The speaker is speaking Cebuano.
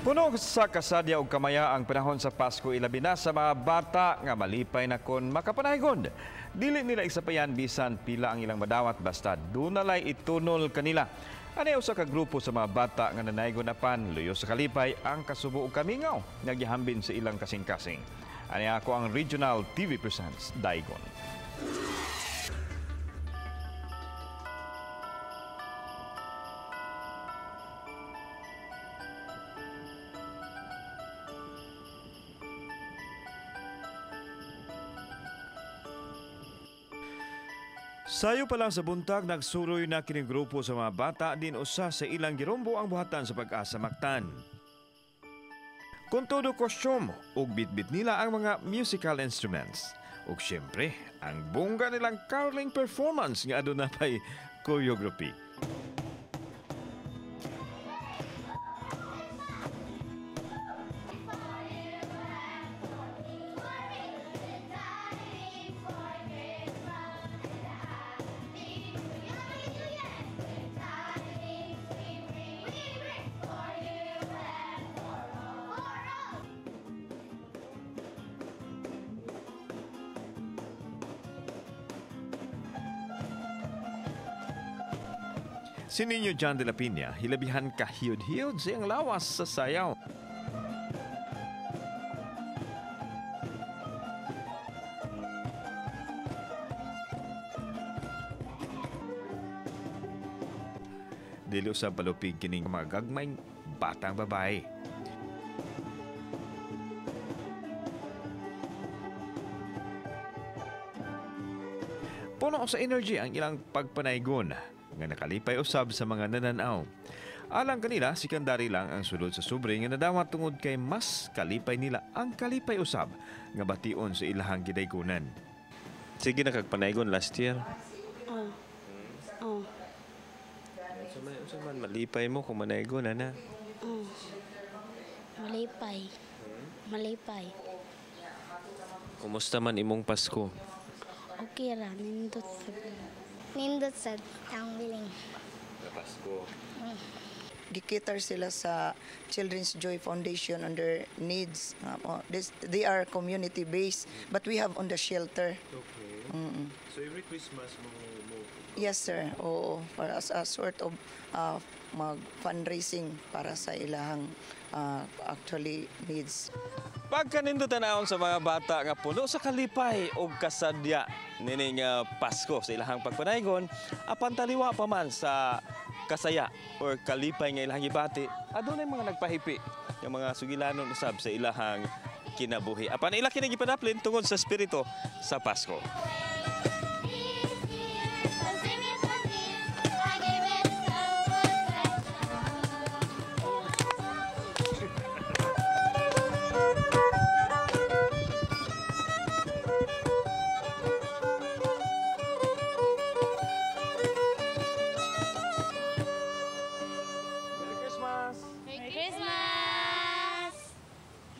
Puno sa kasadya ug kamaya ang panahon sa Pasko, ilabi na sa mga bata nga malipay na kon makapanaygon. Dili nila isapayan bisan pila ang ilang madawat basta dunalay itunol kanila. Ani usa ka grupo sa mga bata nga nanaygon apan luyo sa kalipay ang kasubo ug kamingaw nga gihambin sa ilang kasing-kasing. Ani ako ang Regional TV Presents Daigon. Sayo pa lang sa buntag, nagsuroy na kining grupo sa mga bata din usa sa ilang girumbo ang buhatan sa pag-asa Mactan. Kung todo kostyum, ug bitbit nila ang mga musical instruments. Ug siyempre, ang bongga nilang caroling performance nga aduna pay choreography. Si Nino John de la Piña, hilabihan kahiyod-hiyod siyang lawas sa sayaw. Dili usab palupig kining mga gagmayng batang babae. Puno sa energy ang ilang pagpanaygon nga nakalipay usab sa mga nananaw. Alang kanila, sikandari lang ang sulod sa sobre nga nadawat tungod kay mas kalipay nila ang kalipay usab nga bation sa ilahang gidaygonan. Sige na kagpanaygon last year. Oh. Oh. Unsa man malipay mo kung manaygon ana? Oh. Malipay. Malipay. Kumusta man imong Pasko? Okay ra, nindot sad. Nindot sad ang biling. Pasko. Gikater sila sa Children's Joy Foundation on their needs. They are community-based, but we have on the shelter. Okay. So every Christmas mo? Yes, sir. Oo, para as a sort of mag fundraising para sa ilahang actually needs. Pagkanindot tanawon sa mga bata nga puno sa kalipay og kasadya nining Pasko sa ilahang pagpanaygon, apan taliwa pa man sa kasaya or kalipay nga ilahang gibati, adunay mga nagpahipi nga mga sugilanon usab sa ilahang kinabuhi. Apan ila kini gipadaplin tungod sa espiritu sa Pasko.